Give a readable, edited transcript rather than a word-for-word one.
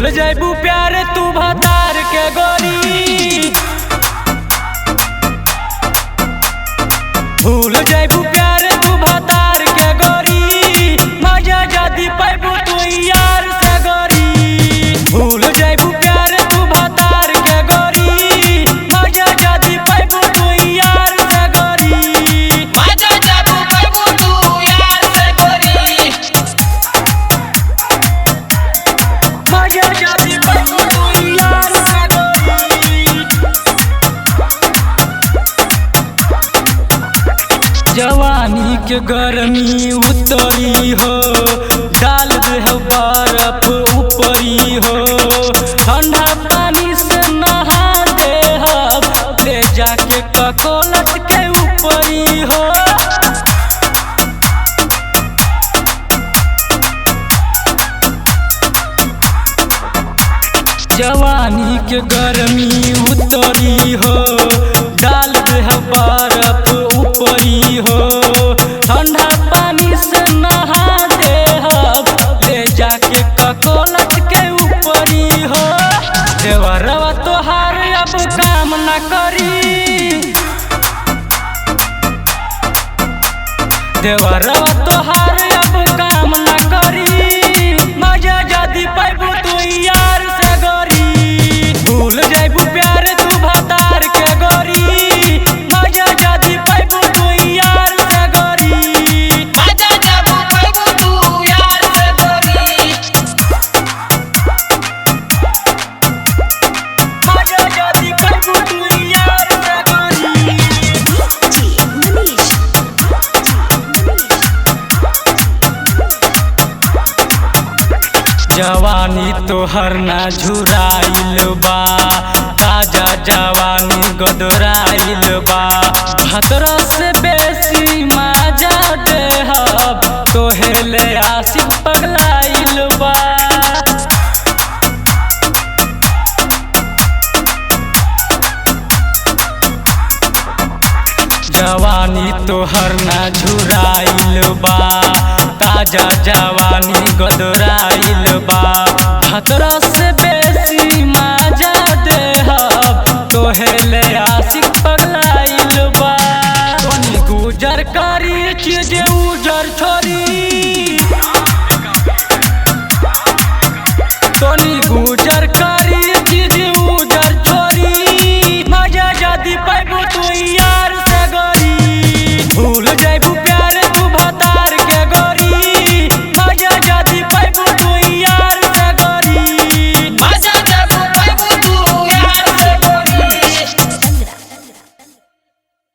भूल जाइबू प्यार तू भतार के गोरी। भूल जाइबू प्यार तू भतार के गोरी, मजा जादी पाइबू तू यार से गोरी। भूल जाइबू प्यार तू भतार के गोरी, मजा जादी पाइबू तू यार से गोरी। मजा जाबू पाइबू तू यार से गोरी। मजा जादी पाइबू तू यार से गोरी। जवानी के गर्मी उतरी हो, डाल दे बर्फ ऊपरी हो। ठंडा पानी से नहा दे ले जाके ककोलत के ऊपरी हो। जवानी के गर्मी उतरी हो, डाल दे बर्फ ऊपरी हो। ठंडा पानी से नहा दे ले जाके ककोलत के ऊपरी हो। देवरवा तोहार अब काम न करी, देवरवा तोहार अब काम न करी। मजा जादी पाइबू तू यार से गोरी। भूल जाइबू प्यार तू भतार के गोरी, मजा जादी पाइबू तू यार से गोरी। मजा जाबू पाइबू तू यार से गोरी। मजा जादी पाइबू तू यार से गोरी। Manish. जवानी तोहर ना झुराइल बा, ताजा जवानी गदराइल बा। खतरा से बेसी मजा देहब तोहे ले आशिक पगलाइल बा। जवानी तोहर ना झुराइल बा, ताजा जवानी गदराइल बा। खतरा से बेसी मजा देहब तोहे ले आशिक पगलाइल बा। तोनी गुजर करी चीज उजर छोरी, तोनी गुजर कर।